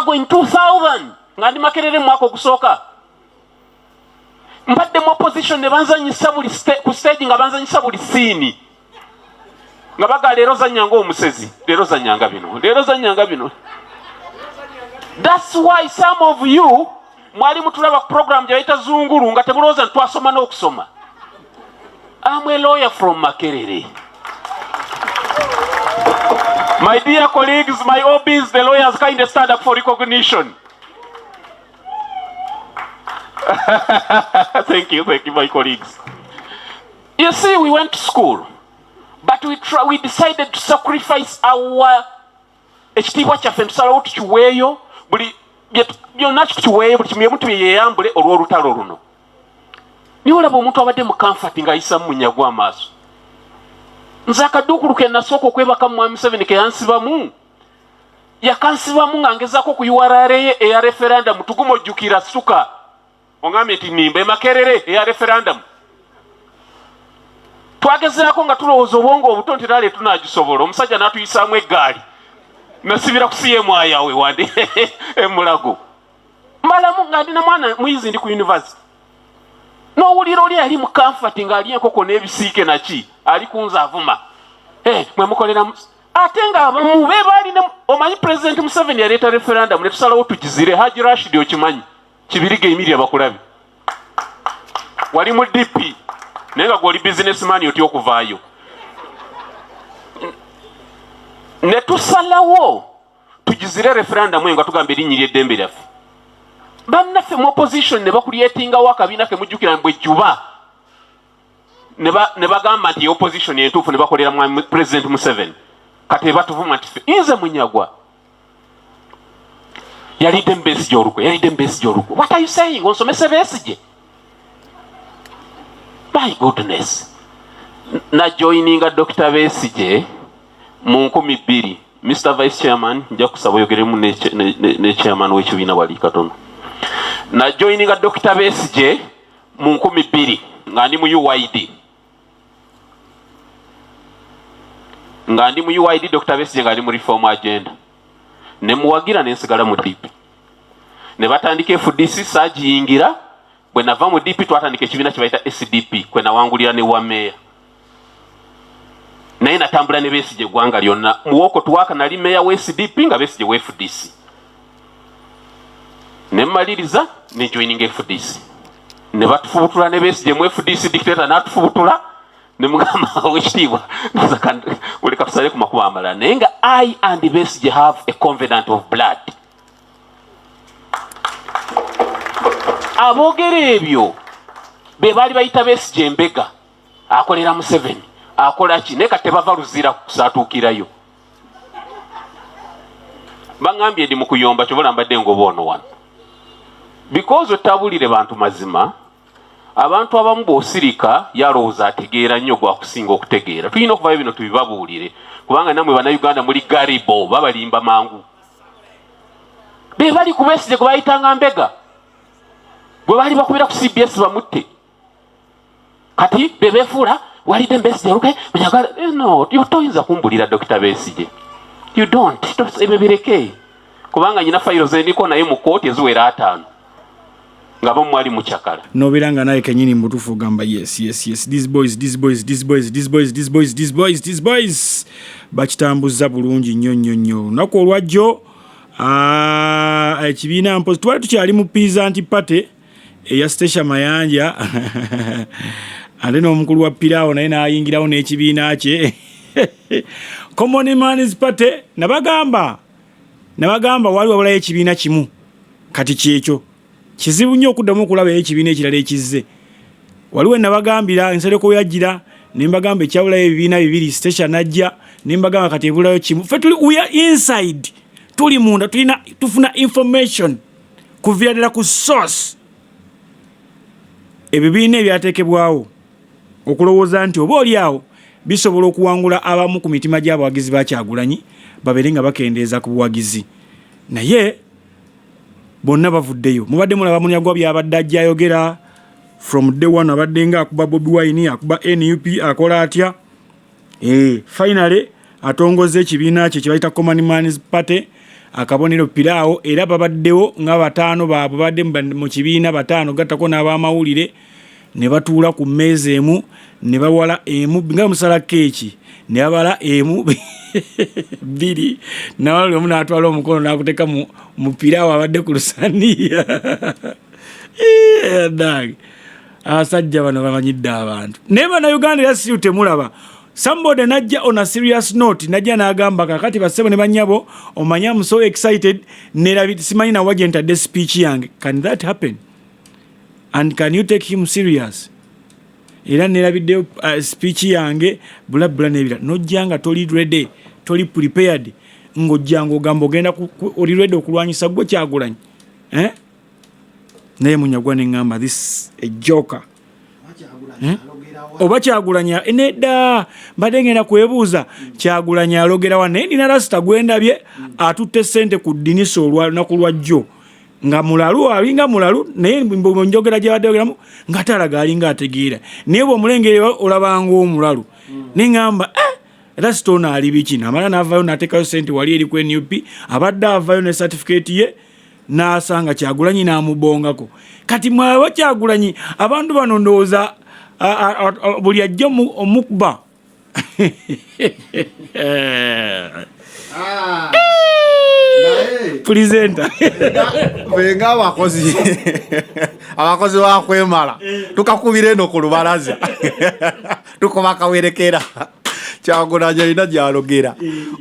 struggle in 2000 nga ndi Makerere mu mwaka ogusooka. Mbadde mu opposition ne banzanyisa buli ku stage, nga banzanyisa buli scene, nga baga leero zanyanga omusezi, leero zanyanga bino, leero zanyanga bino. That's why some of you mwali mutulaba ku program gye bayita Zungulu nga temulowooza nti twasoma n'okusoma. I'm a lawyer from Makerere. My dear colleagues, my OBs, the lawyers, kindly stand up for recognition. Thank you, thank you, my colleagues. You see, we went to school, but we decided to sacrifice our ekitiibwa kyaffe, ntusalawo tukiweeyo buli byonna, tukiweeyo buli kimu tubyeyambule olw'olutalo luno. Niye olaba omuntu abadde mu comfort ng'ayisamu munyagwa amaaso. Nze akaduukulu ke nasooka okwebaka mu Mwami Museveni ke yansibamu, yakansibamu nga ngezaako ku URA ye eya referendum. Tuguma ojjukira suka oŋambye nti nimba emakerere eya referendum twagezeako nga tulowooza obwongo obuto nti rale tunagisobola. Omusajja n'atuyisaamu eggaali, nasibira ku CMI yawe wande emulago mbalamu nga ndi na mwana muyizi, ndi ku university. N'owulira oli ali mu comfort ng'ali enkoko n'ebisiike naki ali kunza avuma. Hey, mwe mukolera ate nga abamu be baali. Omanyi President Museveni yaleeta referendum ne tusalawo tugizire. Haji Rashid, okimanyi Kibiriga Emiria bakulabe wali mu DP, naye nga gwoli businessman otya okuvaayo ne tusalawo tugizire referendum eyo nga tugamba erinnya eddembe lyaffe. Bannaffe mu opposition ne bakulyetingawo akabiina ke mujjukira mbwe juba ne bagamba nti opposition entuufu ne bakolera President Museveni. Kati batuvuma nti ffe nze Munyagwa yalidde mu Besigye olukwe, yalidde mu Besigye olukwe. What are you saying? Onsomese Besigye? My goodness, na joininga Dr. Besigye mu 2000. Mr. Vice Chairman, nja kusaba oyogeremu ne chairman w'ekibiina wali katono. Na joininga Dr. Besigye mu 2000 nga ndi mu UYD, nga ndi mu UYD, Dr. Besigye nga ndi mu Reform Agenda, ne muwagira ne nsigala mu DP. Ne batandika FDC, saagiyingira. Bwe nava mu DP twatandika ekibiina kye bayita SDP, kwe nawangulira ne wa meeya. Naye natambula ne Besigye eggwanga lyonna. Muwoko tuwaka nali meeya wa SDP nga Besigye wa FDC. Ne mmaliriza ne joining FDC, ne batufubutula ne Besigye mu FDC. Dictator n'atufubutula ne mugamba, owekitiibwa, uleka tusale ku makubo amalala. Naye nga I and Besigye have a covenant of blood. Aboogera ebyo be baali bayita Besigye embega, akolera Museveni, akola ki, naye kati tebava Luzira kusaatuukirayo. Baŋŋambye ndi mu kuyomba, kyobola mbadde ngoba ono wano because otabulire bantu mazima. Abantu abamu bw'osirika yalowooza ategeera nnyo gwakusinga okutegeera. Tulina okuvayo bino tubibabuulire, kubanga nammwe Bannayuganda muli garibo, babalimba mangu. Be bali ku Besigye gwe bayitanga mbega, gwe baali bakubira ku CBS bamutte, kati be beefuula walidde Besigye oluke. No, toyinza kumbulira Dr. Besigye, you don't. Ebyo bireke, kubanga nyina fayiro zendiko naye mu kooti eziwera 50 nga bo mwali mukyakala. Nobeera nga naye kenyini mubutuufu ogamba, yes, yes, yes, these boys, these boys, these boys, these boys, these boys, these boys, these boys bakitambuzza bulungi nnyo nnyo nnyo. Olunaku olwajjo ekibiina mpozi twali tukyali mu Peasant Party eya Stecia Mayanja, ate n'omukulu wa Piraawo naye n'ayingirawo n'ekibiina kye Common Man's Party. Nabagamba wali wabulayo ekibiina kimu, kati kyekyo. Kizibu nnyo okuddamu okulabayo ekibiina ekirala ekizze. Waliwo nabagambira Nsereko yajjira ne mbagamba ekyabulayo ebibiina bibiri. Stecia najja ne mbagamba kati ebulayo kimu. Ffe tuli, we are inside, tuli munda, tulina tufuna information kuviira ddala ku source. Ebibiina ebyateekebwawo okulowooza nti oba oli awo bisobola okuwangula abamu ku mitima gy'abawagizi ba Kyagulanyi babeere nga bakendeeza ku buwagizi, naye bonna bavuddeyo. Mubadde mulaba Munyagwa byabadde ajja ayogera from day one, abadde nga akuba Bobi Wine, akuba NUP, akola atya. Finally atongoza ekibiina kye kyebayita Common Man's Party. Akabonero piraawo era babaddewo nga bataano baabwe babadde mu kibiina bataano gattako n'abamawulire ne batuula ku mmeeza emu ne bawala emu nga musala keeki ne babala emu bbiri nawala buli omu n'atwala omukono n'akuteeka mu piraawo abadde ku lusaniya. Dange abasajja bano bamanyidde abantu naye bannayuganda era siru temulaba. Somebody najja on a serious note najja n'agamba kakati bassebo ne bannyabo omanyi am so excited nerabi simanyi nawa gye ntadde speech yange. Can that happen and can you take him serious? Era nerabidde speech yange bulabula n'ebira nojja nga toli ready, toli prepared, ng'ojja ng'ogamba ogenda oli ready okulwanyisa gwe Kyagulanyi, eh? Naye Munyagwa neŋŋamba this a joker. Eh? Oba Kyagulanyi nedda mbadde ngenda kwebuuza Kyagulanyi alogerawa naye nina rasita gwendabye atutte sente ku ddinisa olunaku lwa jjo nga mulalu alinga mulalu naye njogera gyabadde yogeramu nga talaga alinga ategeera naye bwomulengere olabanga omulalu neŋŋamba eh, rasita ono ali biki namala n'avaayo n'ateekayo sente wali eri ku NUP abadde avayo ne certificate ye n'asanga Kyagulanyi n'amubongako. Kati mwaba Kyagulanyi abantu bano ndowooza buli ajja omukuba. Ah, Presenter. Fenga abakozi bakwemala tukakubira eno ku lubalaza tukuba kawerekera. Kyagulanyi alina gyalogera.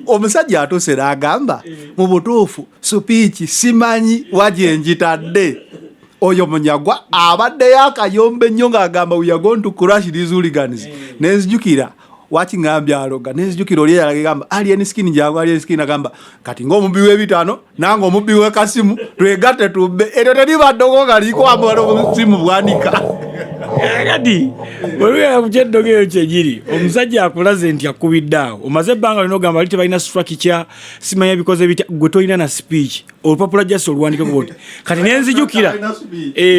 Omusajja atuuse n'agamba mu butuufu speech simanyi wa gye njitadde. Oyo Munyagwa abaddeyo akayomba ennyo ng'agamba we are going to crush these hooligans. Nenzijukira wakiŋambye aloga, nenzijukira oli eyagamba alien skin jangu alien skin agamba kati ng'omubbi w'ebitaano nange omubbi w'ekasimu twegatte tubbe eryo teriba ddogo nga liko amala obusimu bwanika. Kati bwelubeera ku kyeddogo eyo kyegiri omusajja akulaze nti akubidde awo omaze ebbanga lina ogamba bali tebalina structure simanya bikoze bitya gwe tolina na speech olupapula just oluwandikeko bwoti kati nenzijukira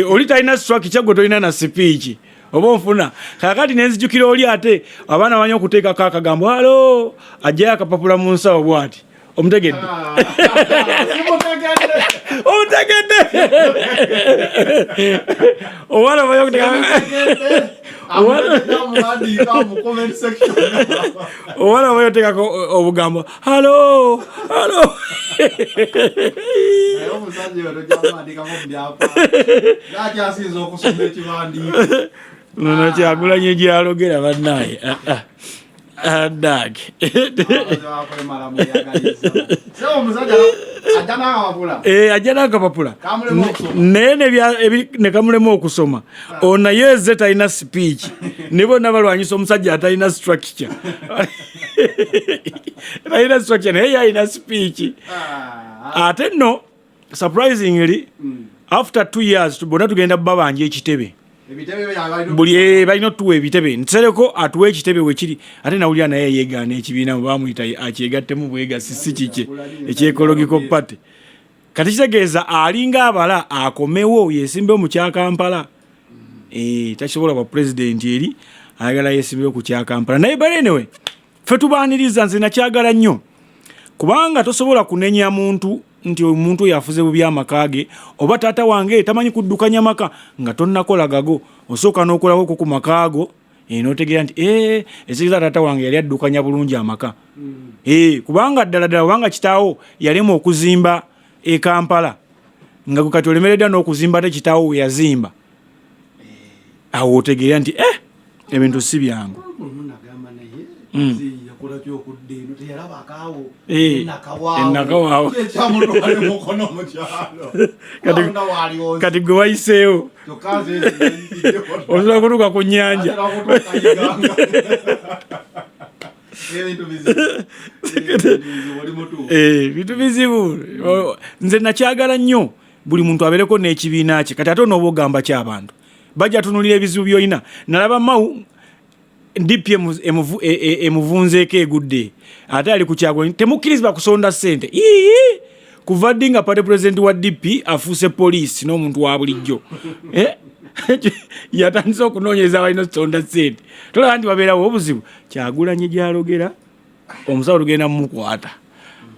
oli talina structure gwe tolina na speech oba onfuna kakati nenzijukira oli ate abaana bamanyi okuteekako akagambo alo ajjayo akapapula mu nsawo bwati omutegedde omutegedde omwana omanyi okuteeka omwana omanyi oteekako obugambo halo halo. Naye omusajja oyo tojja mu byafaayo okusoma ekiwandiiko. Nono Kyagulanyi gyalogera bannaye dag. Ajja n'akapapula naye ne kamulema okusoma ono naye eze talina speech ne bonna balwanyisa omusajja atalina structure, talina structure naye ye alina speech. Ate nno surprisingly after 2 years bonna tugenda babanja ekitebe buli balina otuwa ebitebe nsereko atuwa ekitebe wekiri ate nawulira naye yegaana ekibiina bamuyita akyegattemu bwegasi si kikye eky Ecological Party. Kati kitegeeza alinga abala akomewo yesimbewo mu kyakampala. Takisobola bwa pulezidenti eri ayagala yesimbewo ku kyakampala naye but anyway ffe tubaaniriza. Nze nakyagala nnyo kubanga tosobola kunenya muntu nti omuntu oyo afuze bubi amaka ge oba taata wange tamanyi kuddukanya maka nga tonnakola gago. Osooka n'okolako ku maka go n'otegeera nti ekitegeeza taata wange yali addukanya bulungi amaka. Kubanga ddala ddala obanga kitaawo yalema okuzimba e Kampala nga gwe kati olemereddwa n'okuzimba ate kitaawo we yazimba awo otegeera nti ebintu si byangu. Enakawaawo kati gwe wayiseewo osobola kutuuka ku nnyanja. Bintu bizibu. Nze nakyagala nnyo buli muntu abeereko n'ekibiina kye. Kati ate onooba ogamba ki abantu bajja tunulira ebizibu by'olina. Nalaba Mao DP emuvunzeeko egudde ate ali ku Kyagulanyi temukkirizibwa kusonda ssente. Ii kuva ddi nga party president wa DP afuuse poliisi n'omuntu wa bulijjo? Yatandise okunoonyereza abalina okusonda ssente tolaba nti babeerawo obuzibu. Kyagulanyi gyalogera omusawo tugenda mumukwata.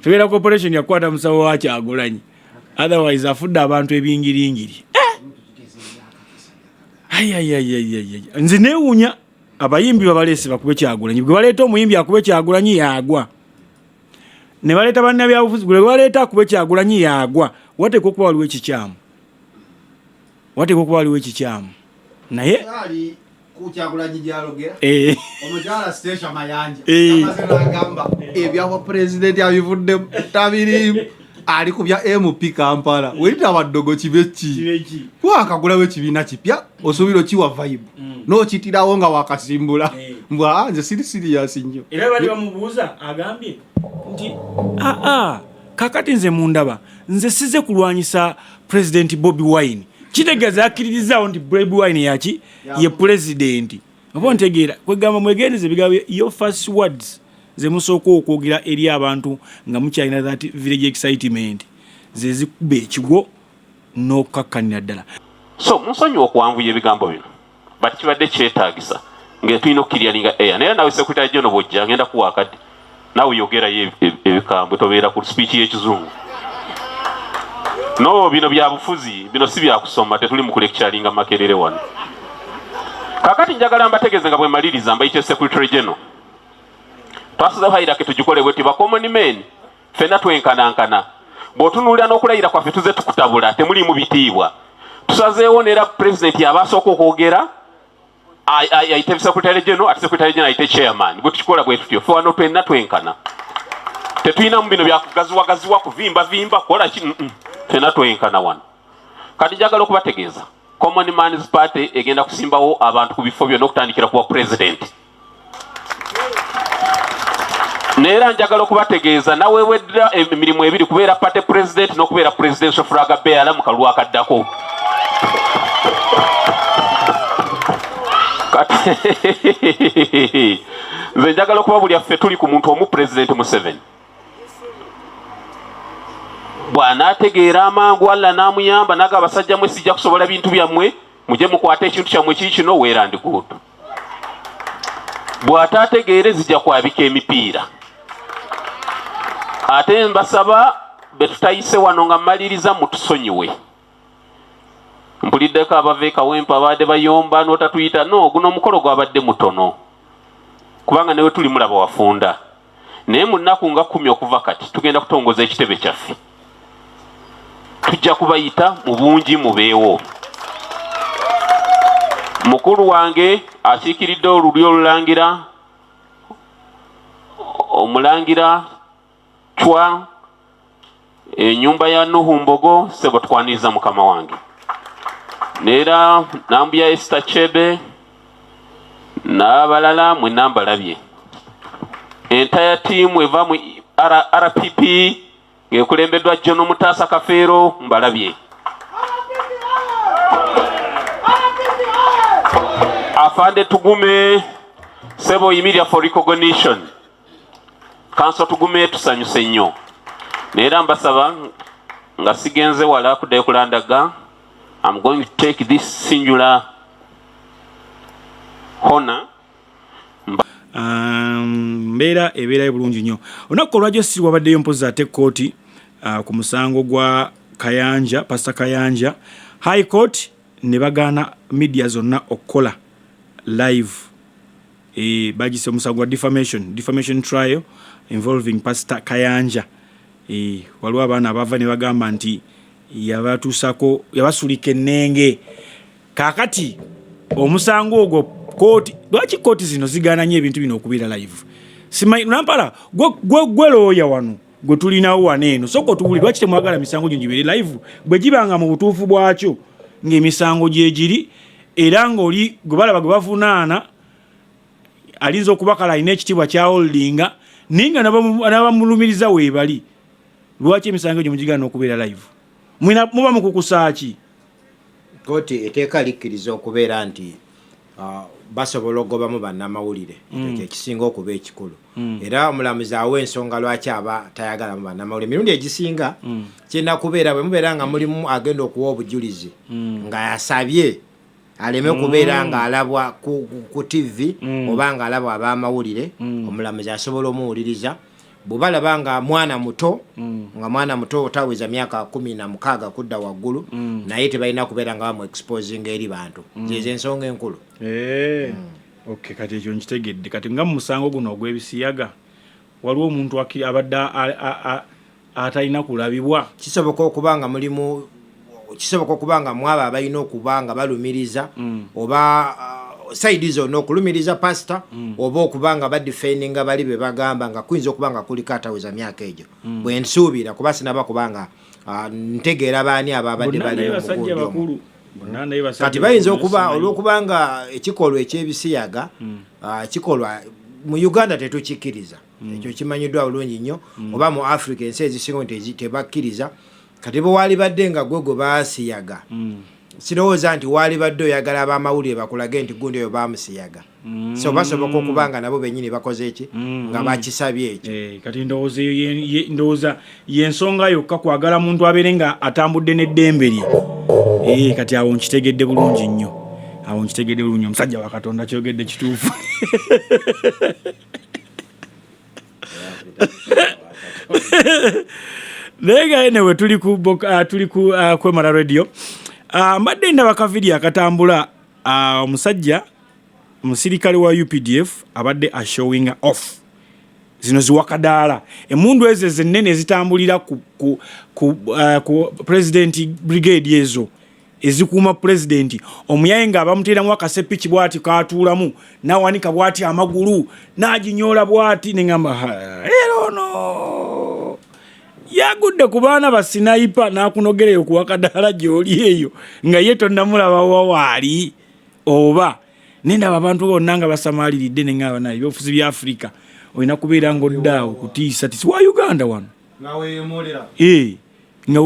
Tubeera corporation yakukwata musawo wa Kyagulanyi, otherwise afudde abantu ebingiringiri. Ayayayayaya, nze neewuunya abayimbi babaleese bakube Kyagulanyi. Gwe baleeta omuyimbi akube Kyagulanyi yagwa, ne baleeta bannabyabufuzi, gwe baleeta akube Kyagulanyi yagwa. Wateekwa okuba waliwo ekikyamu, wateekwa okuba waliwo ekikyamu naye Ali ku Kyagulanyi gyalogera. Omukyala Stecia Mayanja amaze n'agamba ebyawa pulezidenti abivuddemu, tabiriimu, ali ku bya MP Kampala. Weyita ddogo kibe ki? Wakagulawo ekibiina kipya, osuubira okiwa vibe, n'okitirawo nga wakasimbula. Mbwa nze siri serious nnyo. Era bali bamubuuza, agambye nti aa, kakati nze mundaba, nze size kulwanyisa President Bobi Wine. Kitegeeza akkiririzaawo nti Bobi Wine yaki ye pulezidenti. Oba ontegeera? Kwegamba mwegendeze ebigambo, your first words ze musooka okwogera eri abantu nga mukyalina that village excitement, ze zikuba ekigwo n'okukakkanira ddala. So munsonyiwa okuwanvuya ebigambo bino, but kibadde kyetaagisa nga tulina okuclearinga air. Naye nawe Secretary General, bwojja ngenda kuwa akadde naawe yogerayo ebikambwe, tobeera ku speech y'ekizungu. No, bino bya bufuzi, bino si byakusoma, tetuli mu kulecturinga Makerere wano. Kakati njagala mbategeeze nga bwe maliriza, mbayite Secretary General. Twasuza hierarchy tugikole bwe tuba common men, ffenna twenkanankana. Bw'otunuulira n'okulayira kwaffe tuze tukutabula, temuliimu bitiibwa. Tusazeewo neera president yaba asooka okwogera, ayite Secretary General, ate Secretary General ayite chairman. Bwe tukikola bwe tutyo, ffe wano twenna twenkana, tetulinamu bino byakugaziwagaziwa, kuvimbavimba, kukola ki. Ffenna twenkana wano. Kati njagala okubategeeza, Common Man's Party egenda kusimbawo abantu ku bifo byonna okutandikira kuwa president. Neera njagala okubategeeza, naweeweddwa emirimu ebiri, kubeera party president n'okubeera presidential flag bearer mu kalulu akaddako. Kati nze njagala okuba buli affe tuli ku muntu omu, President Museveni. Bw'anaategeera amangu, Allah n'amuyamba, naga abasajja mwe sijja kusobola bintu byammwe, mujye mukwate ekintu kyammwe kiikino, well and good. Bw'ataategeere, zijja kwabika emipiira. Ate mbasaba be tutayise wano nga mmaliriza mutusonyiwe. Mpuliddeko abava e Kawempe abadde bayomba n'otatuyita. No, guno omukolo gwabadde mutono kubanga newe tuli mulaba wafunda, naye mu nnaku nga 10 okuva kati tugenda kutongoza ekitebe kyaffe. Tujja kubayita mu bungi, mubeewo. Mukulu wange akiikiridde olulyo olulangira, Omulangira Chwa, enyumba ya Nuhu Mbogo, sebo tukwaniriza mukama wange. Neera Nambuya Esther Chebe n'abalala mwenna mbalabye. Entire team eva mu RPP ng'ekulembeddwa John Mutaasa Kafeero, mbalabye. Afande Tugume, sebo, yimirira for recognition. Kanso Tugume, tusanyuse nnyo. Naye era mbasaba nga sigenze wala kuddayo kulandaga, I'm going to take this singular honor. Mbeera ebeerayo bulungi nnyo. Olunaku olwajjo si wabaddeyo mpozi ate kkooti ku musango gwa Kayanja, Pastor Kayanja. High Court ne bagaana media zonna okukola live. Bagise omusango gwa defamation trial involving Pastor Kayanja. Waliwo abaana abava ne bagamba nti yabatuusako, yabasulika ennenge. Kaakati omusango ogwo kooti, lwaki kooti zino zigaana nnyo ebintu bino okubeera live? Simanyi nampala gwe looya wano gwe tulinawo wano eno, sooka otuwulire lwaki temwagala misango gino gibeere live bwe gibanga mu butuufu bwakyo ng'emisango gyegiri, era ng'oli gwe balaba gwe bavunaana alinza okubakala alina ekitiibwa kya holdinga, naye nga n'abamulumiriza weebali. Lwaki emisango egyo mugigaana okubeera live? Muba mukukusa ki? Kooti eteeka likkiriza okubeera nti basobola okugobamu bannamawulire. Ekyo kyekisinga okuba ekikulu. Era omulamuzi awa ensonga lwaki aba tayagalamu bannamawulire. Emirundi egisinga kirina kubeera bwe mubeera nga mulimu agenda okuwa obujulizi nga yasabye aleme kubeera ng'alabwa ku TV oba ng'alabwa ab'amawulire, omulamuzi asobola omuwuliriza. Bwebalaba nga mwana muto, nga mwana muto otaweza myaka 16 kudda waggulu, naye tebalina kubeera nga bamu exposing eri bantu. Zezo ensonga enkulu. Okay, kati ekyo nkitegedde. Kati nga mu musango guno ogw'ebisiyaga, waliwo omuntu abadde atalina kulabibwa? Kisoboka okuba nga mulimu, kisoboka okuba nga mwabo abalina okuba nga balumiriza oba side zonna, okulumiriza pasita oba okuba nga badefendinga bali be bagamba nga kuyinza okuba nga kuliko ataweza myaka egyo. Bwe nsuubira, kuba sinaba kubanga ntegeera baani abo abadde Bonna naye bali mu basajja mugundi omwo. bakulu bonna, naye basajja Kati bayinza bakulu, okuba simanyi. olw'okuba nga ekikolwa ekyebisiyaga kikolwa mu Uganda tetukikkiriza, ekyo kimanyiddwa bulungi nnyo, oba mu Africa ensi ezisinga nti tebakkiriza. Kati bwe waalibadde nga gwe gwe baasiyaga, sirowooza nti waalibadde oyagala abamawulire bakulage nti gundi oyo baamusiyaga. So basoboka okuba nga nabo bennyini bakoze eki nga bakisabye ekyo. Kati ndowooza eyo ndowooza yensonga yokka, kwagala muntu abeere nga atambudde n'eddembe lye. Kati awo nkitegedde bulungi nnyo, awo nkitegedde bulungi. Omusajja wa Katonda kyogedde kituufu. Naye nga anyway, tuli ku Kwemara Radio. Mbadde ndaba ka video akatambula, omusajja musirikale wa UPDF abadde ashowinga off zino ziwakadaala, emundu ezo zenene ezitambulira ku president brigade, ezo ezikuuma pulezidenti. Omuyaye nga bamuteeramu akasepiki bwati katuulamu, nawanika bwati amagulu, naginyoola bwati, neŋamba era ono yagudde ku baana ba sniper n'akunogereyo kuwakadaala gy'oli eyo nga ye tonnamulaba wawaali oba nendaba abantu bonna nga basamaaliridde. Neŋŋamba naye ebyobufuzi bya Afirika olina kubeera ng'oddaawo kutiisa tisi wa Uganda wano. Nga weeyemulira. Nga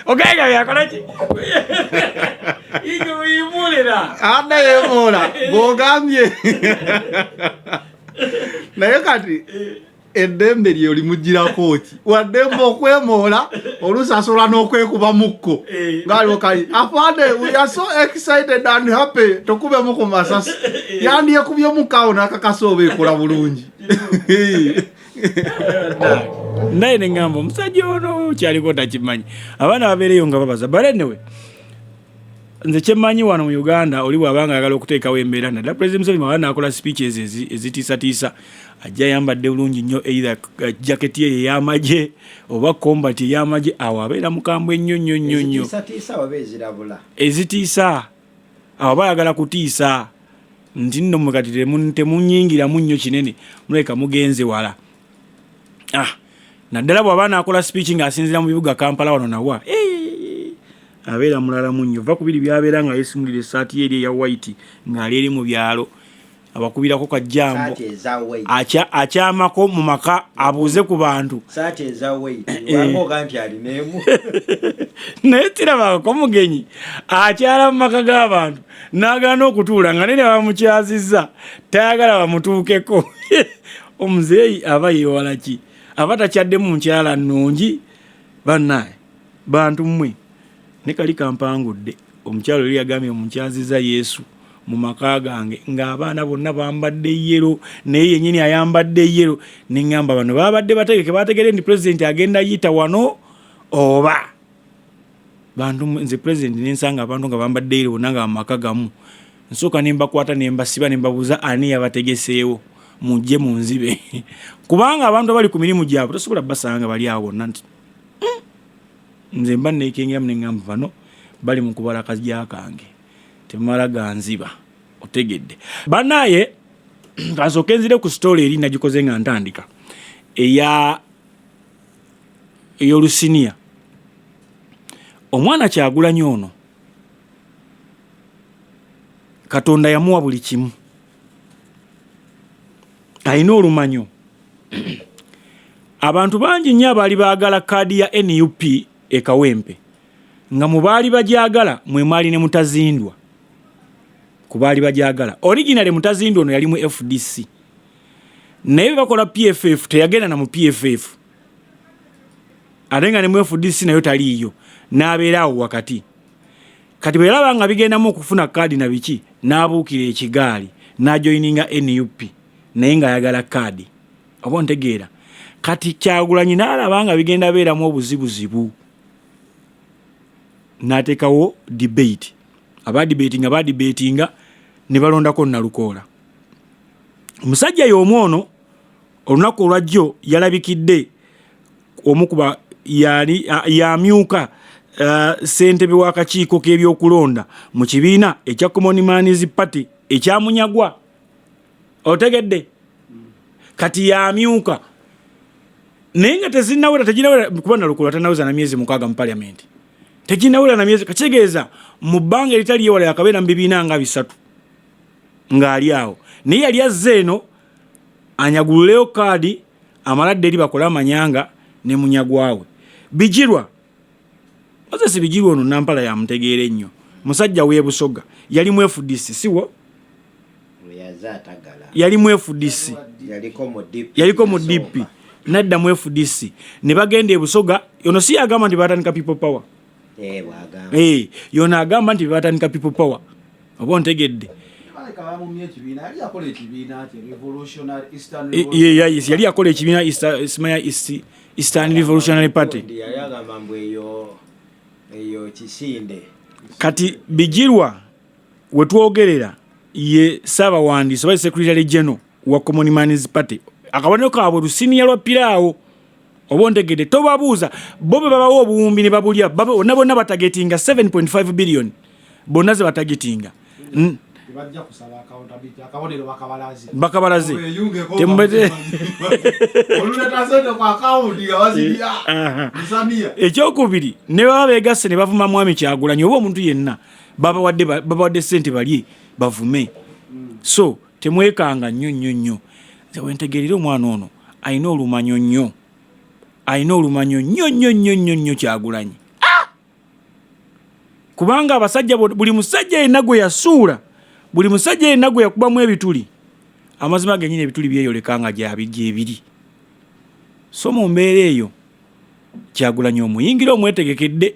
ogenga byakola ki nga weyimulira. Adda yeemoola bw'ogambye, naye kati eddembe lye olimugirako ki? Waddembe okwemoola, oluusi asobola n'okwekuba mukko ngaaliwo kali afande, we are so excited and happy, tokubemu ku masasi. Yandyekubyemu awo n'akakasa oba ekola bulungi. Naye neŋŋamba omusajja ono kyaliko takimanyi, abaana babeereyo nga babaza. But anyway, nze kyemmanyi wano mu Uganda, oli bw'aba nga ayagala okuteekawo embeera, naddala President Museveni bw'aba naakola speeches ezitiisatiisa, ajja ayambadde bulungi nnyo, either jaketi ye ey'amagye oba combat ey'amagye, awo abeera mukambwe nnyo nnyo nnyo nnyo. Ezitiisatiisa oba ezirabula? Ezitiisa. Awo aba ayagala kutiisa nti nno mmwe kati temunyingiramu nnyo kinene, muleka mugenze wala. Naddala bw'aba naakola speech ng'asinziira mu bibuga Kampala wano nawa, abeera mulala mu nnyo. Va ku biri byabeera nga yeesimulira essaati ye eri eya white ng'ali eri mu byalo, abakubirako kajjambo. Saati eza white. Akyamako mu maka abuuze ku bantu. Saati eza white, wanga oga nti alina emu. Naye tirabako mugenyi akyala mu maka g'abantu n'agaana okutuula nga nene bamukyazizza, tayagala bamutuukeko. Omuzeeyi aba yeewala ki? Aba takyadde mu nkyala nnungi. Bannaye bantu mmwe, ne kali kampangudde. Omukyalo oli yagambye munkyaziza Yesu mu maka gange, ng'abaana bonna bambadde yellow, naye yennyini ayambadde yellow. Neŋŋamba bano babadde bategeke, bategere nti pulezidenti agenda yita wano oba bantu mmwe. Nze pulezidenti nensanga abantu nga bambadde yellow bonna nga mu maka gamu, nsooka ne mbakwata ne mbasiba ne mbabuuza ani yabategeseewo, mujje munzibe, kubanga abantu abali ku mirimu gyabwe tosobola basanga nga bali awo bonna nti Nze mba neekengeramu ne ŋŋamba bano bali mu kubala kajja kange, temumala ganziba. Otegedde banaye? Kansooke nzire ku story eri nagikoze nga ntandika eya ey'olusiniya. Omwana Kyagulanyi ono Katonda yamuwa buli kimu, alina olumanyo. Abantu bangi nnyo abaali baagala kaadi ya NUP e Kawempe, nga mu baali bagyagala mwe mwali ne Mutazindwa. Ku baali bagyagala originally, Mutazindwa ono yali mu FDC, naye bwe bakola PFF teyagenda na mu PFF, ate nga ne mu FDC nayo taliiyo, n'abeera awo wakati. Kati bwe yalaba nga bigendamu okufuna kaadi na biki, n'abuukira ekigaali n'ajoyininga NUP, naye ng'ayagala kaadi. Oba ontegeera? Kati Kyagulanyi n'alaba nga bigenda beeramu obuzibuzibu, n'ateekawo debate. Aba debatinga badebatinga ne balondako Nalukoola. Omusajja y'omu ono olunaku olwajjo yalabikidde omu kuba yali yamyuka ssentebe w'akakiiko k'ebyokulonda mu kibiina ekya Common Man's Party ekyamunyagwa. Otegedde? Kati yamyuka naye nga tezinawera, teginawera kuba Nalukoola tanaweza na myezi 6 mu parliament, teginawera na myezi. Kakitegeeza mu bbanga eritali yewala yakabeera mu bibiina nga 3 ng'ali awo, naye yali azze eno anyagululeyo kaadi amaladde eri bakole amanyanga ne munyagwawe Bigirwa. Moses Bigirwa ono Nampala yamutegeera ennyo, musajja w'e Busoga, yali mu FDC, siwo? Yali mu FDC, yaliko mu DP, nadda mu FDC ne bagenda e Busoga. Ono si yagamba nti batandika People Power? Eh, yono agamba nti batandika People Power, oba ontegedde? Yali akola ekibiina simanya Eastern Revolutionary Party. Kati Bigirwa wetwogerera ye saabawandiisi oba secretary general wa Common Man's Party. Akabonero kaabwe lusiniya lwa piraawo, oba ontegedde? Tobabuuza, bo be babawa obuwumbi ne babulya bonna bonna. Batargetinga 7.5 billion bonna ze batargetinga. Bakabalaze. Ekyokubiri, ne baba begasse ne bavuma mwami Kyagulanyi oba omuntu yenna, babawadde sente balye bavume. So temwekanga nnyo nnyo nnyo. Nze wentegerera omwana ono alina olumanyo nnyo, alina olumanyo nnyo nnyo nnyo nnyo nnyo Kyagulanyi. Ah! Kubanga abasajja, buli musajja yenna gwe yasuula, buli musajja yenna gwe yakubamu ebituli, amazima genyini ebituli byeyoleka nga gyebiri. So mu mbeera eyo Kyagulanyi omuyingira omwetegekedde,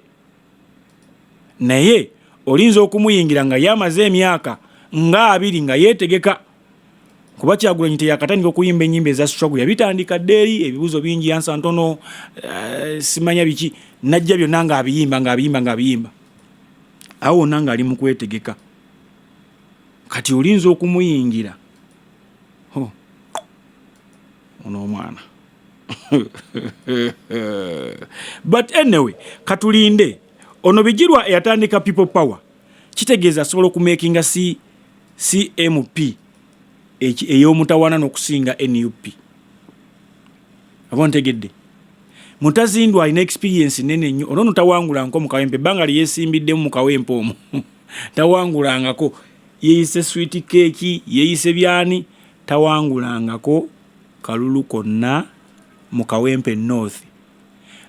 naye olinza okumuyingira nga yamaze emyaka nga 20 nga yeetegeka, kuba Kyagulanyi teyakatandika okuyimba ennyimba eza struggle, yabitandika dda eri. Ebibuuzo bingi, answer ntono, simanya biki, najja byonna ng'abiyimba ng'abiyimba ng'abiyimba, awo wonna ng'ali mu kwetegeka. Kati olinza okumuyingira ono omwana. But anyway, katulinde. Ono Bigirwa eyatandika People Power, kitegeeza asobola okumakinga CMP ey'omutawaana n'okusinga NUP, aba ontegedde? Mutazindwa alina experience nene nnyo. Ono tawangulangako mu Kawempe, ebbanga lyeyesimbiddemu mu Kawempe omwo tawangulangako. Yeeyise sweet cake, yeeyise byani, tawangulangako kalulu konna mu Kawempe North.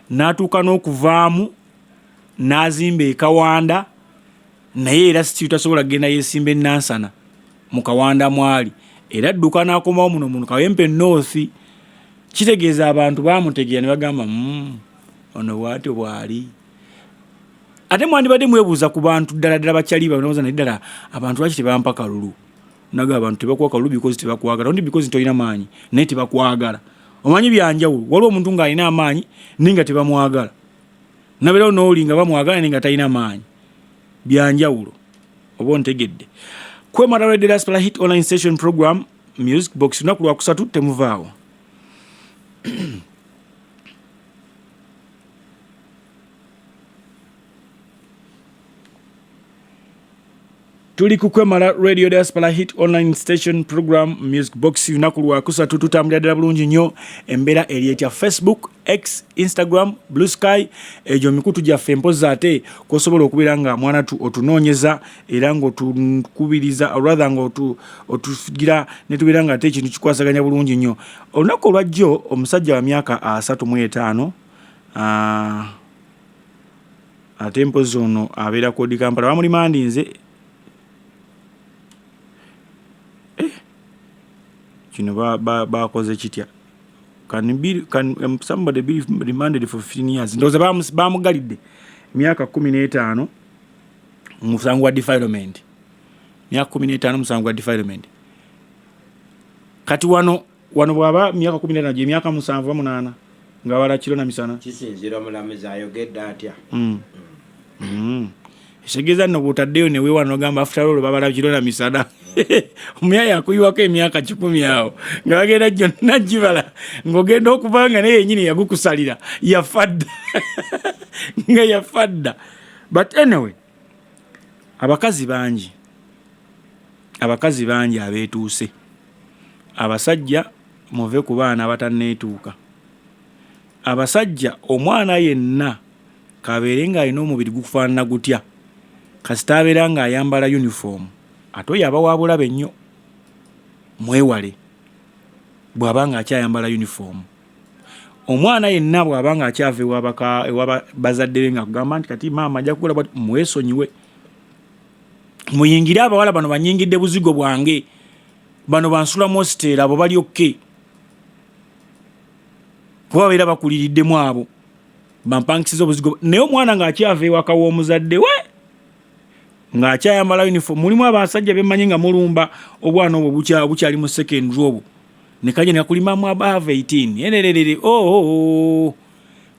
N'atuuka n'okuvaamu n'azimba ekawanda, naye era still tasobola kugenda yeesimba enansana mu Kawanda mwali, era adduka n'akomawo muno mu Kawempe North. Kitegeeza abantu bamutegeera ne bagamba, ono bwatyo bwali." Ate mwandibadde mwebuuza ku bantu ddala ddala bakyali baoza, naye ddala abantu lwaki tebampa kalulu? Naga abantu tebakuwa kalulu because tebakwagala, not because tolina maanyi, naye tebakwagala. Omanyi byanjawulo, waliwo omuntu ng'alina amaanyi naye nga tebamwagala, nabeerawo n'oli nga bamwagala naye nga talina maanyi. Byanjawulo, oba ontegedde? Kwemala Radio Diaspora Hit Online Station, program Music Box, lunaku lwakusatu, temuvaawo. Tuli ku Kwemala Radio Diaspora Hit Online Station, program Music Box, lunaku lwakusatu. Tutambulira ddala bulungi nnyo. Embeera eri etya? Facebook, X, Instagram, Blue Sky, egyo mikutu gyaffe. Mpozi ate kwosobola okubeera nga mwanatu otunoonyeza era ng'otukubiriza, rather nga otugira netubeera nga ate ekintu kikwasaganya bulungi nnyo. Olunaku olwajjo omusajja wa myaka 35, ate mpozi ono abeera kodi Kampala, bamulimandinze. Eh, kino bakoze kitya? Can somebody be remanded for 15 years? Ndowooza bamugalidde emyaka 15 musango gwa defilement, myaka 15 musango gwa defilement. Kati wano Wano bw'aba myaka 15 gy'emyaka 7 8 ng'abala kiro na misana. Kisinziira omulamuzi ayogedde atya. Ekitegeeza nno bw'otaddeyo ne weewa n'ogamba after all babala kiro na misana. Omuyaye akuyiwako emyaka 100 awo nga bagenda gyonna gibala ng'ogenda okuva nga naye yennyini yagukusalira yafa dda. Nga yafa dda. But anyway, abakazi bangi. Abakazi bangi abeetuuse. Abasajja muve ku baana abatanneetuuka. Abasajja omwana yenna kabeere ng'alina omubiri gukufaanana gutya, kasita abeera ng'ayambala yunifoomu ate oyo aba wa bulabe nnyo. Mwewale bw'aba ng'akyayambala yunifoomu. Omwana yenna bw'aba ng'akyava ewa bazadde be ng'akugamba nti kati maama ajja kukola bw'ati, mwesonyiwe. Muyingire abawala bano banyingidde buzigo bwange, bano bansula mu hositeeri, abo bali okke. Kuba babeera bakuliriddemu abo bampangisiza obuzigo. Naye omwana ng'akyava ewaka w'omuzadde we ng'akyayambala uniform, mulimu abasajja bemmanyi nga mulumba obwana obwo bukyali mu secondary obwo ne kajja ne kakulimamu above 18 ererere, oh, oh, oh.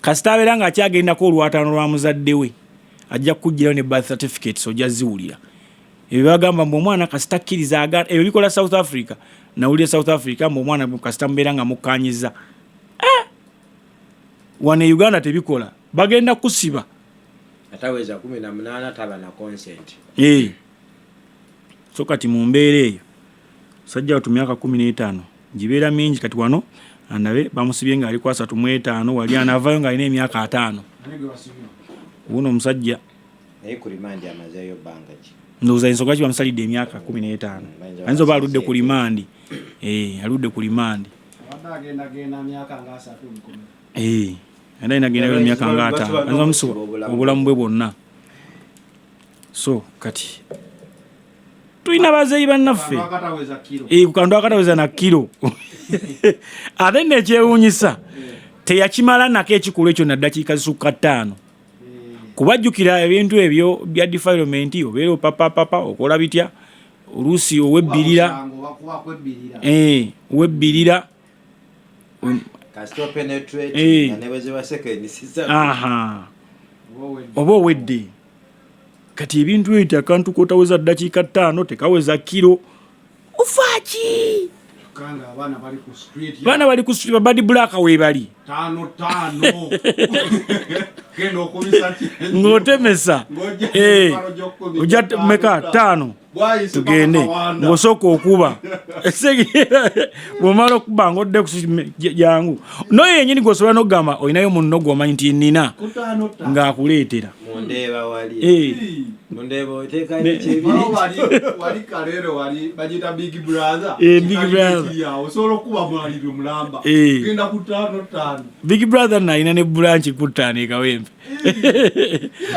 Kasita abeera ng'akyagendako olwataano lwa muzadde we ajja kukuggyirayo ne birth certificates ojja ziwulira. Ebyo bagamba mbu omwana kasita akkiriza agaana, ebyo bikola South Africa. Nawulira South Africa mbu omwana kasita mubeera nga mukkaanyizza. Wano e Uganda tebikola, bagenda kusiba. Ataweza 18 taba na consent. So kati mu mbeera eyo sajja watu myaka 15 gibeera mingi. Kati wano andabe bamusibye ng'ali ku 35, wali anaavayo ng'alina emyaka 50. Wuno omusajja. Naye ku rimandi amazeeyo bbanga ki? Ndowooza ensonga ki bamusalidde emyaka 15. Ayinza oba aludde ku rimandi. Aludde ku rimandi. Abadde agendagenda myaka nga 30 mu kkomera. Era alina agendayo emyaka nga 50. Ayinza bamusiba obulamu bwe bwonna. So kati tulina bazeeyi bannaffe. Ku kantu akataweza na kiro. Ate nno ekyewuunyisa teyakimala nako ekikolwa ekyo na ddakiika zisukka 5. Kubajjukira ebintu ebyo bya defilement, obeera opapapapa okola bitya, oluusi owebbirira. Owebbirira. Oba owedde. Kati ebintu ebyo akantu k'otaweza ddakiika 5 tekaweza kiro. Ofaaki? Abaana bali ku street, bad black weebali. Ng'otemesa. Ojja meka 5. Tugende. Ng'osooka okuba. Bw'omala okuba ng'odde ku street jangu. N'oyo yennyini gw'osobola n'okugamba olinayo munno gw'omanyi nti nnina ng'akuleetera. Mundeeba wali. Mundeeba oteekayo ekyebiri. Wali Kaleero wali bagiyita Big Brother. Big Brother. Osobola okuba mwaliri omulamba. Genda ku 5-5. Big Brother nalina ne branch ku 5 e Kawempe.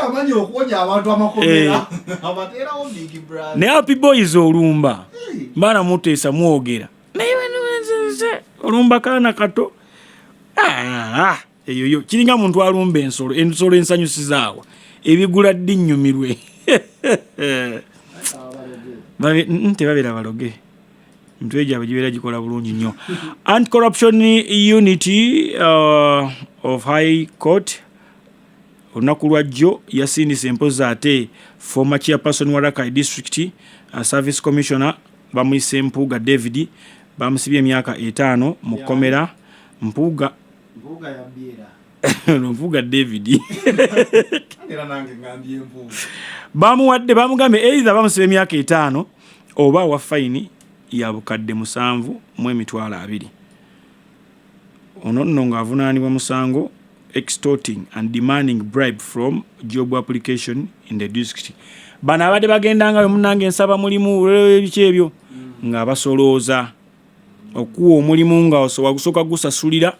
Amanyi okuwonya abantu amakomera. Abateerawo Big Brother. Naye Happy Boys olumba. Baana muteesa mwogera. Naye olumba kaana kato. Eyo yo kiringa muntu alumba ensolo, ensolo ensanyusizaawa. Ebigula ddi nnyumirwe. Tebabeera baloge. Emitwe gyabwe gibeera gikola bulungi nnyo. Anti-corruption unit of High Court olunaku lwa jjo yasindise empozi ate former chairperson wa Rakai District Service Commissioner bamuyise Mpuuga David, bamusibye emyaka 5 mu kkomera. Mpuuga Mpuuga yabbyera. Mpuuga David. Era nange ngambye Mpuuga. Bamuwadde, bamugambye either bamusiba emyaka 5 oba wa fayini ya bukadde 7,020. Ono nno ng'avunaanibwa musango extorting and demanding bribe from job application in the district. Bano abadde bagendangayo munnange nsaba mulimu biki ebyo ng'abasolooza okuwa omulimu nga wagusooka gusasulira,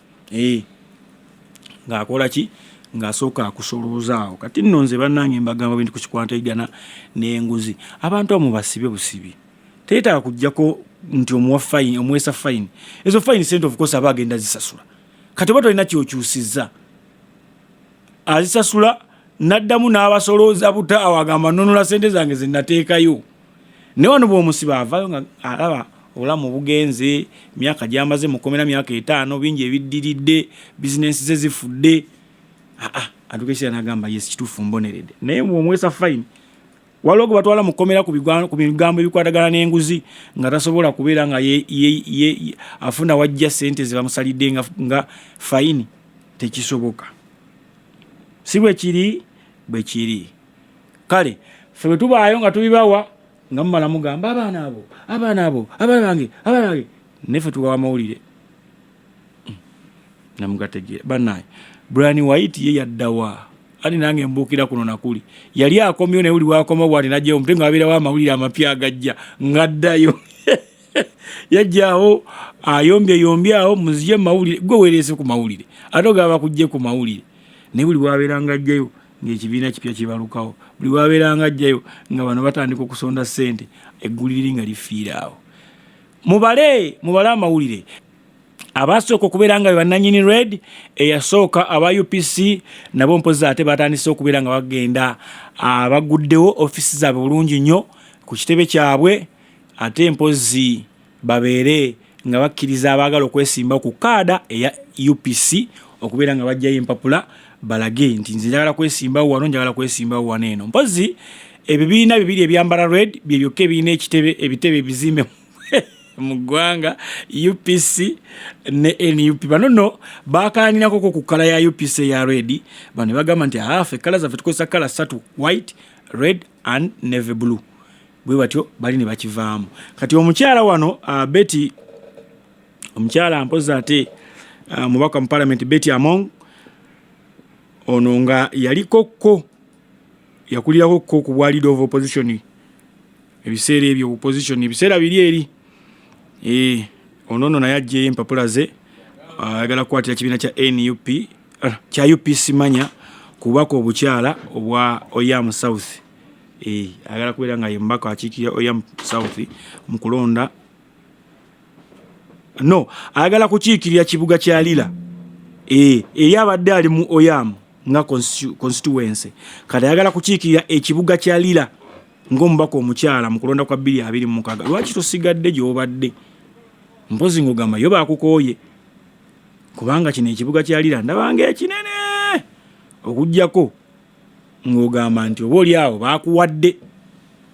ng'akola ki? Ng'asooka akusolooza awo. Kati nno nze bannange mbagamba bintu ku kikwatagana n'enguzi. Abantu abo mubasibe busibi. Teyeetaaga kuggyako nti omuwa fine, omuweesa fine. Ezo fine sente of course aba agenda zisasula. Kati oba tolina ky'okyusizza, azisasula n'addamu n'abasolooza buta awo agamba nnunula sente zange ze nateekayo. Naye wano bw'omusiba avaayo nga alaba Obulamu bugenze, myaka gyamaze mukomera myaka 5, bingi ebiddiridde, bizinensi ze zifudde. Aa, atuuka ekiseera n'agamba yes, kituufu mboneredde. Naye bw'omuweesa fine, waliwo gwe batwala mu kkomera ku bigambo ebikwatagana n'enguzi nga tasobola kubeera nga afuna wajja ssente ze bamusalidde nga fayini. Tekisoboka. Si bwe kiri? Bwe kiri. Kale ffe bwe tubaayo nga tubibawa nga mumala mugamba abaana abo, abaana abo, abaana bange, abaana bange, naye ffe tubawa amawulire namugategeera. Bannaaye, Brian White ye yaddawa? Ani nange mbuukira kuno nakuli yali akomyewo, naye buli wakomawo bwati najjayo omutwe nga wabeerawo amawulire amapya agajja ng'addayo. Yajjaawo ayombye yombye awo muzije mu mawulire, gwe weereese ku mawulire ate ogaba bakujje ku mawulire. Naye buli wabeera nga ajjayo ng'ekibiina kipya kibalukawo, buli wabeera nga ajjayo nga bano batandika okusonda ssente, eggulire nga lifiira awo. Mubale, mubale amawulire. Abasooka okubeera nga be bannannyini red eyasooka aba UPC nabo mpozi ate batandise okubeera nga bagenda abaguddewo ofiisi zaabwe bulungi nnyo ku kitebe kyabwe, ate mpozi babeere nga bakkiriza abaagala okwesimbawo ku kaada eya UPC okubeera nga bajjayo empapula balage nti nze njagala kwesimbawo wano, njagala kwesimbawo wano eno. Mpozi ebibiina bibiri ebyambala red bye byokka ebirina ekitebe, ebitebe ebizimbe mu ggwanga, UPC ne NUP. Bano nno baakaanirako ku kkala ya UPC eya red, bano ne bagamba nti ffe kkala zaffe tukozesa kkala ssatu, white, red and navy blue. Bwe batyo bali ne bakivaamu. Kati omukyala wano Betty, omukyala mpozi ate mubaka mu parliament Betty Among, ono nga yaliko ko yakulirako ko ku bwa leader of opposition ebiseera ebyo, opposition ebiseera biri eri. Ono nno naye aggyeyo empapula ze, ayagala kukwatira kibiina kya NUP, kya UPC manya kubaka obukyala obwa Oyam South. Ayagala kubeera nga ye mubaka akiikirira Oyam South mu kulonda. No, ayagala kukiikirira kibuga kya Lira. Eri abadde ali mu Oyam nga constituency. Kati ayagala kukiikirira ekibuga kya Lira ng'omubaka omukyala mu kulonda kwa 2026. Lwaki tosigadde gy'obadde? Mpozi ng'ogamba yo baakukooye, kubanga kino ekibuga kya Lira ndaba ng'ekinene, okuggyako ng'ogamba nti oba oli awo baakuwadde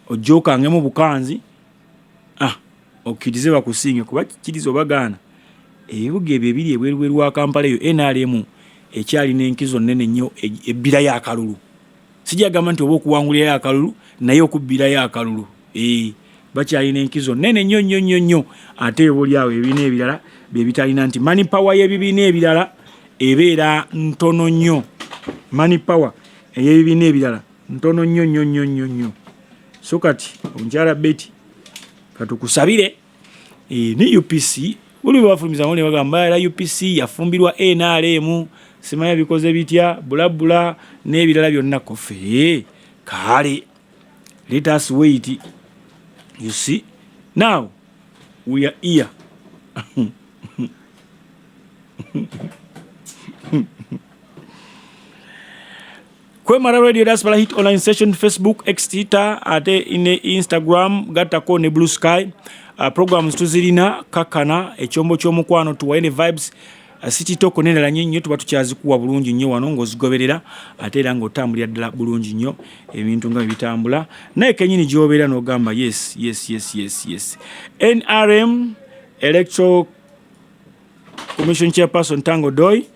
ojja okangemu bukanzi, okkirize bakusinge, kuba kkiriza obagaana. Ebibuga ebyo ebiri ebweru wa Kampala eyo NRM ekyalina enkizo nnene nnyo ebbirayo akalulu. Sijja gamba nti oba okuwangulirayo akalulu, naye okubbirayo akalulu. Bakyalina enkizo nnene nnyo nnyo nnyo nnyo. Ate oba oli awo ebibiina ebirala bye bitalina, nti money power y'ebibiina ebirala ebeera ntono nnyo. Money power ey'ebibiina ebirala ntono nnyo nnyo nnyo nnyo nnyo. So kati omukyala Betty katukusabire. Ne UPC buli bwe bafulumiza ne bagamba era UPC yafumbirwa NRM, simanya bikoze bitya bulabula n'ebirala byonna kofe. Kale let us wait, you see now we are here. Kwemara Radio Diaspora Hit Online Session, Facebook, X, Twitter ate ne Instagram, gattako ne Blue Sky. Programs tuzirina kakana, ekyombo ky'omukwano, tuwaye ne vibes, City Talk n'endala nnyo nnyo, tuba tukyazikuwa bulungi nnyo wano ng'ozigoberera ate era ng'otambulira ddala bulungi nnyo ebintu nga bwe bitambula, naye kennyini gy'obeera n'ogamba yes, yes, yes, yes, yes. NRM Electoral Commission Chairperson Tango Doi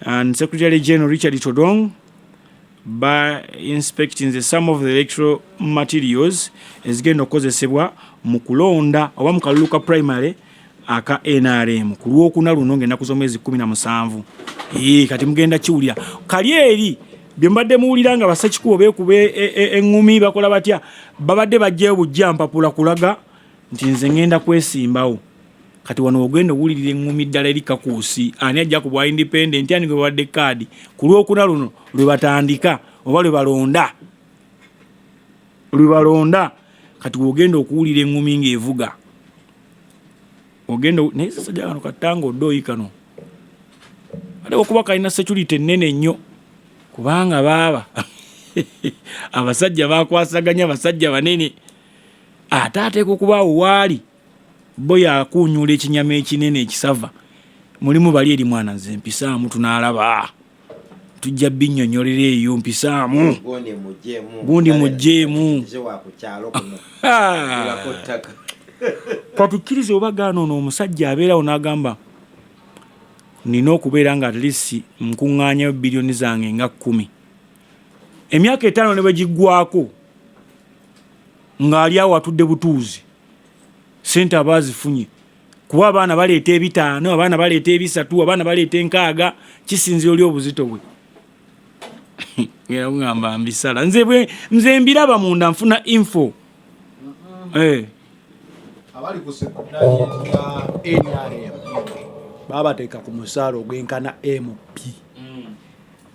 and Secretary General Richard Todong by inspecting the some of the electoral materials ezigenda okukozesebwa mu kulonda oba mu kalulu ka primary aka NRM ku lwokuna luno ng'ennaku z'omwezi 17. Kati mugenda kiwulira kali eri bye mbadde muwulira nga bassekikubo beekuba eŋŋumi bakola batya, babadde bajjayo bujja mpapula kulaga nti nze ŋŋenda kwesimbawo. Kati wano ogenda owulirira eŋŋumi ddala eri kakuusi, ani ajja ku bwa independent, ani gwe bawadde kaadi ku lwokuna luno lwe batandika oba lwe balonda, lwe balonda. Kati wogenda okuwulira eŋŋumi ng'evuga ogenda naye sasajja kano katanga odooyi kano ate okuba kalina security ennene nnyo, kubanga baaba abasajja bakwasaganya abasajja banene, ate ateeka okubaawo waali. Bo yakuunyuula ekinyama ekinene ekisava mulimu bali eri mwana nze mpisaamu tunaalaba tujja binnyonnyolera eyo mpisaamu gundi mugjeemu kati kkiriza oba gaana ono omusajja abeerawo n'agamba nina okubeera nga at least nkuŋŋaanyayo biliyoni zange nga kkumi emyaka etaano ne bwe giggwako ng'ali awo atudde butuuzi sente aba azifunye kuba abaana baleeta ebitaano abaana baleeta ebisatu abaana baleeta enkaaga kisinzira oli obuzito bwe ngamba mbisala nze nze mbiraba munda nfuna info eh. Abali ku secretariat ya NRM babateeka ku musaala ogwenkana MP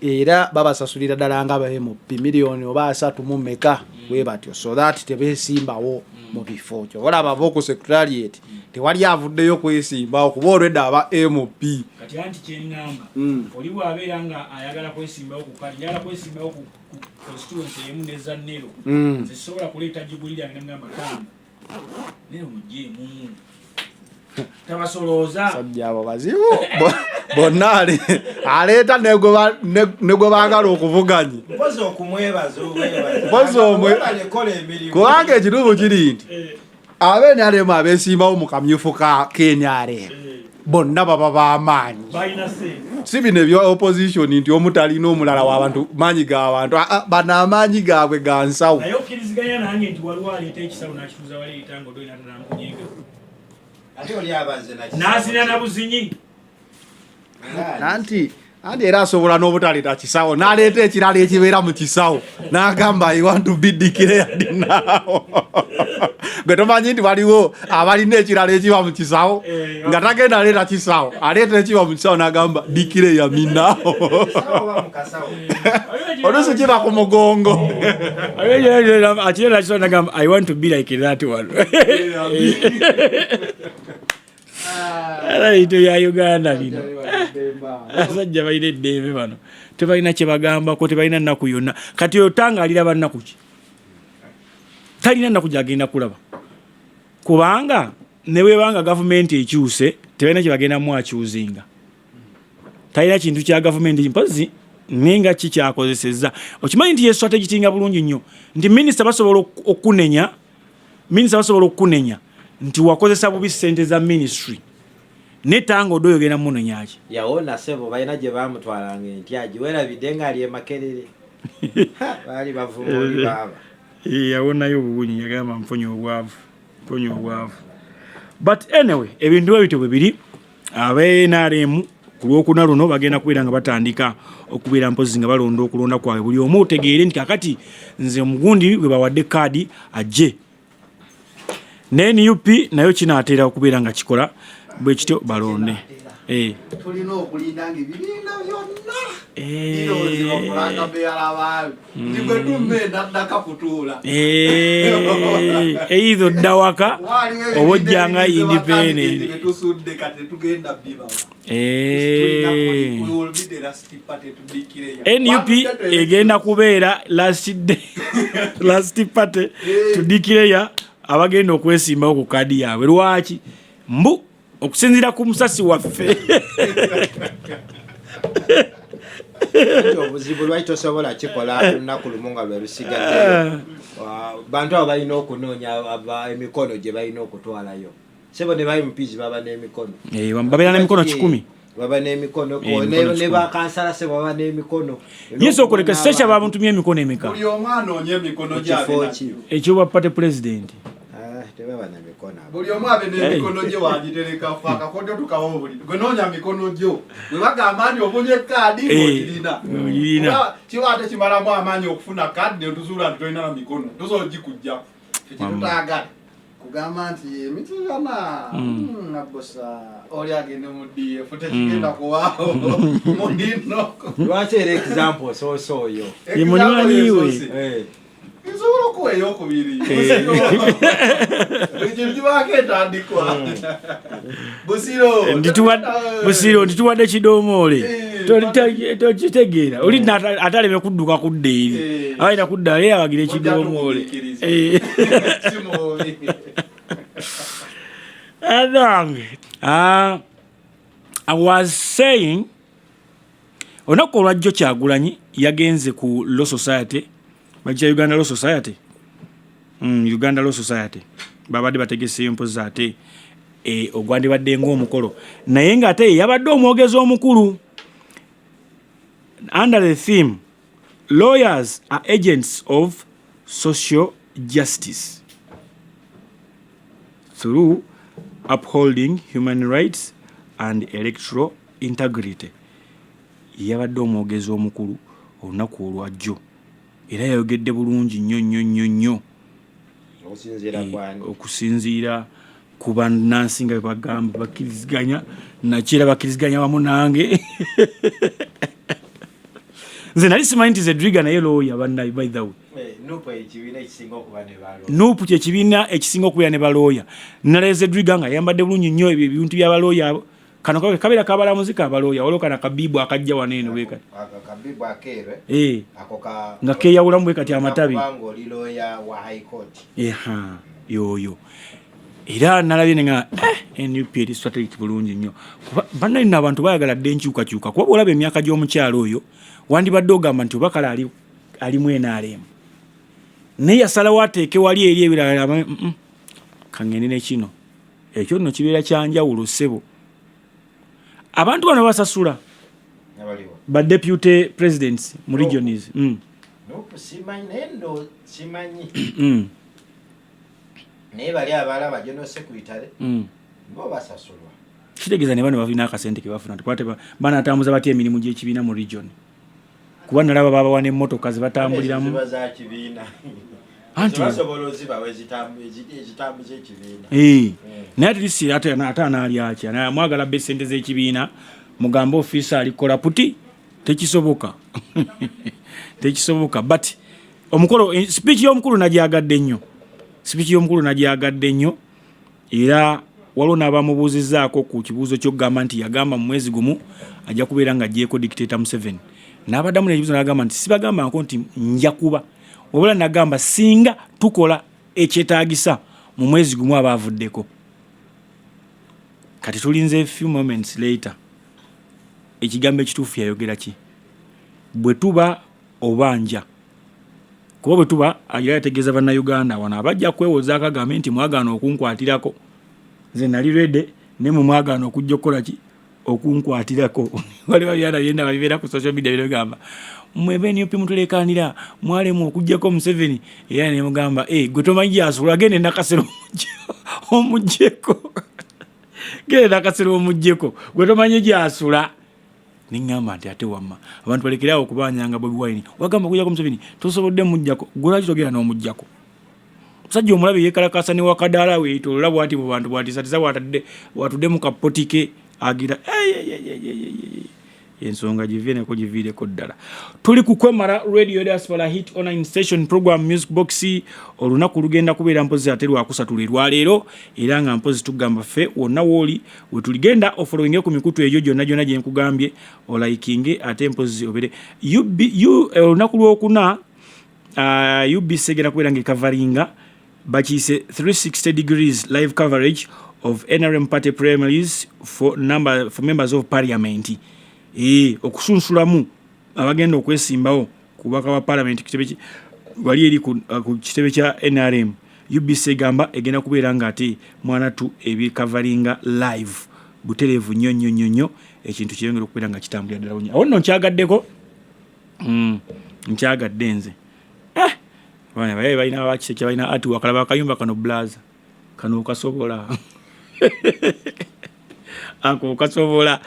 era babasasulira ddala nga ba MP miliyoni oba asatu mu meka bwe batyo so that tebesimbawo mu bifo. Kyova olaba abo ku secretariat tewali avuddeyo kwesimbawo kuba olwedda aba MP. Kati anti kyeŋŋamba oli bw'abeera nga ayagala kwesimbawo ku kadi njagala kwesimbawo ku constituency emu ne za Nero nze sisobola kuleeta jiguli lyange nemugamba tanga Nero mugyeemu tabasolooza. Sajja abo bazibu bonna aleeta ne gwe baagala okuvuganya. Mpozi okumwebaza obwebaza. Mpozi omwe- Webale kola emirimu. Kubanga ekituufu kiri nti aba NRM abeesimbawo mu kamyufu ka NRM bonna baba b'amaanyi. Balina ssente. Si bino ebya opposition nti omu talina omulala w'abantu maanyi g'abantu. Bano amaanyi gaabwe ga nsawo. Naye okkiriziganya nange nti waliwo aleeta ekisawo n'akituuza wali eritanga odoi n'atanamukunyenga. Ate oli abaze na kisawo. N'azina na buzinyi. Anti anti era asobola n'obutaleeta kisawo n'aleeta ekirala ekibeera mu kisawo n'agamba I want to be declared now. Gwe tomanyi nti waliwo abalina ekirala ekiba mu kisawo nga tagenda aleeta kisawo aleeta ekiba mu kisawo n'agamba declare me now. Kisawo oba mu kasawo? Oluusi kiba ku mugongo. Akirera kisawo n'agamba I want to be like that one. Era bintu bya Uganda bino. Abasajja balina eddembe bano. Tebalina kye bagambako, tebalina nnaku yonna. Kati oyo Tanga aliraba nnaku ki? Talina nnaku gy'agenda kulaba. Kubanga ne bw'eba nga gavumenti ekyuse, tebalina kye bagenda mwakyuzinga. Talina kintu kya gavumenti mpozzi naye nga ki kyakozesezza. Okimanyi nti ye strategy tinga bulungi nnyo nti minisita basobola okunenya, minisita basobola okukunenya nti wakozesa bubi ssente za ministry. Ne Tanga Odoi ogenda munenya ki? Yawona ssebo balina gye baamutwalanga entya giwerabidde ng'ali e Makerere. Baali bavuma oli baaba. Yawonayo obuwunyi yagamba mfunye obwavu, mfunye obwavu. But anyway, ebintu bwe bityo bwe biri. Aba NRM ku lwokuna luno bagenda kubeera nga batandika okubeera mpozzi nga balonda okulonda kwabwe. Buli omu otegeere nti kakati nze omugundi gwe bawadde kaadi ajje. Ne NUP nayo kinaatera okubeera nga kikola bwe kityo balonde. Tulina okulinda ng'ebibiina byonna bironzebwa kulanga mbeera baabi. Nti gwe tumma endaddaka kutuula. Either odda waka Waliwo oba ojja nga ebibiina independent. bye tusudde kati tetugenda bibawa. We will be the last party to declare. NUP egenda kubeera last day, last party to declare abagenda okwesimbawo ku kaadi yaabwe. Lwaki? Mbu okusinziira ku musasi waffe. Anti obuzibu lwaki tosobola kikola lunaku lumu nga lwe lusigaddeyo? Bantu abo balina okunoonya emikono gye balina okutwalayo. Sebo ne ba MPs baba n'emikono. Babeera n'emikono 100. Baba n'emikono. Emikono Ne kikumi. bakansala sebo baba n'emikono. Yesu okoleka sesha bamutumye emikono emeka? Buli omu anoonya emikono Mu gye kifo abe ki? nagyo. Ekyobwa party president. Tebaba na mikono abo. Buli omu abe n'emikono gye wagitereka ffe akakodyo tukawa obuli. Gwe noonya mikono gyo. Bwe bagamba nti ofunye kaadi ng'ogirina. Ng'ogirina. Kuba kiba ate kimalamu amaanyi okufuna kaadi ne tuzuula nti tolina na mikono. Tusobola ogikuggyako. Ffe kye tutaagala kugamba nti emitirana nabosa oli agende mu DF tekigenda kubaawo mulinoko. Lwaki era example osoose oyo? Ye munywanyi we. Nsobola okuwa eyokubiri. Buli kintu kibaako entandikwa. Busiro. Busiro ndituwadde kidomoole. Tokitegeera. Oli ate aleme kudduka kudda eri. Abalina kudda eri awagire Ojja kidomoole. tugumiikiriza. Si mubi. Anange. I was saying, olunaku olwajjo Kyagulanyi yagenze ku Law Society, bajja Uganda Law Society, Uganda Law Society babadde bategeseeyo mpozi ate ogwandibadde ng'omukolo, naye ng'ate ye yabadde omwogezi omukulu under the theme "Lawyers are agents of social justice through upholding human rights and electoral integrity". Yabadde omwogezi omukulu olunaku olwajjo era yayogedde bulungi nnyo nnyo nnyo nnyo. Okusinziira kwani? Okusinziira ku bannansi nga bwe bagamba bakkiriziganya nakyo era bakkiriziganya wamu nange. Nze nali simanyi nti Zedriga naye lawyer, bannaye, by the way. NUP ekibiina ekisinga okuba ne balo. NUP kyekibiina ekisinga okubeera ne balooya. Nalaba Zedriga nga yambadde bulungi nnyo ebyo ebintu byabalooya abo. Kano kabeera kabalamuzi kabalooya, waliwo kano akabiibu akajja wano eno bwe kati. Ako kabibu akeerwe. Ako ka Nga keeyawulamu bwe kati amatabi. Kubanga oli lawyer wa High Court. Eha, yoyo era nalabye nenga NUP eri strategic bulungi nnyo, kuba bannaye nno abantu bayagala dde enkyukakyuka, kuba bwolaba emyaka gy'omukyalo oyo wandibadde ogamba nti oba kale alimu NRM, naye yasalawo ateeke wali eri ebirala, kaŋŋende ne kino. Ekyo nno kibeera kyanjawulo, ssebo. Abantu bano basasula Abaliwo. ba deputy presidents mu regions. NUP simanyi, naye ndo simanyi. Naye bali abalaba general secretary bo basasulwa. Kitegeeza ne bano balina akasente ke bafuna, kuba banatambuza batya emirimu gy'ekibiina mu region? Kuba nalaba babawa n'emmotoka ze batambuliramu. Ziba za kibiina. Anti- Basobola ozibawa ezitambuza ekibiina. Naye at least ate anaalyaki? Mwagala bba esente z'ekibiina, mugambe ofiisa alikola puti. Tekisoboka, tekisoboka. But omukolo, speech y'omukulu nagyagadde nnyo, speech y'omukulu nagyagadde nnyo. Era waliwo n'abamubuuzizaako ku kibuuzo ky'okugamba nti yagamba mu mwezi gumu ajja kubeera nga agyeko dictator Museveni, n'abaddamu n'ekibuuzo n'agamba nti sibagambako nti nja kuba, wabula nagamba singa tukola ekyetaagisa mu mwezi gumu aba avuddeko. Kati tulinze few moments later, ekigambo ekituufu yayogera ki? Bwe tuba oba nja kuba, bwe tuba agira yategeeza Bannayuganda wano abajja kwewozaako agambe nti mwagaana okunkwatirako, nze nali ready, naye mwe mwagaana okujja okukola ki? Okunkwatirako. Waliwo byana byenda bibeera ku social media bigamba mwe ba NUP mutulekanira, mwalemu okugjako Museveni, era nemugamba, "Eh, gwe tomanyi gyasula, genda enakasero omuggyeko, genda enakasero omuggyeko, gwe tomanyi gyasula." Neŋŋamba nti ate wamma abantu balekerawo okubanyanga Bobi Wine, wagamba okujjako Museveni, tosobodde mujjako, gwe lwaki togenda n'omuggyako? Musajja omulabe yekalakasa ne wakadaala weetolola bwati mu bantu, bwatisatiza bwatadde bwatudde mu kapoti ke agira. "Ei, ei, ei, ei, ei, ei, ei." Ensonga giviireko, giviireko ddala. Tuli ku Kwemara Radio Diaspora Hit Online Station, program Music Box. Olunaku lugenda kubeera mpozi ate lwakusatu lwe lwaleero, era nga mpozi tugamba ffe wonna wooli wetuligenda ofollowinge ku mikutu egyo gyonna gyonna gye nkugambye, olikinge, ate mpozi obere UB, U, olunaku lwokuna UBC egenda kubeera nga ekavaringa bakiyise 360 degrees live coverage of NRM party primaries for members of parliament, okusunsulamu abagenda okwesimbawo ku bubaka bwa parliament kitebe wali eri ku kitebe kya NRM. UBC egamba egenda kubeera nga ate mwanatu ebikavaringa live butereevu nnyo nnyo nnyo nnyo, ekintu kyeyongera okubeera nga kitambulira ddala bulungi. Awo nno nkyagaddeko, nkyagadde nze. Abaana bayaye balina bakisekya, balina ati wakalaba akayumba kano, blaza kano okasobola, ako okasobola.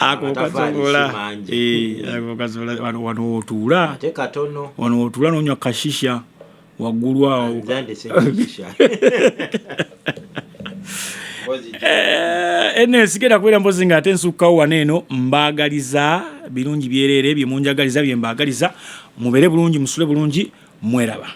Ako Amataffaali okasobola. si mangi. Ako okasobola. Wano wano otuula. Ate katono. Wano otuula nonywa kashisha waggulu awo. Nze ndese kashisha. Mpozi Ene sigenda kubeera mpozi nga ate nsukkawo wano eno. Mbaagaliza birungi byereere, bye munjagaliza bye mbaagaliza. Mubeere bulungi, musule bulungi, mweraba.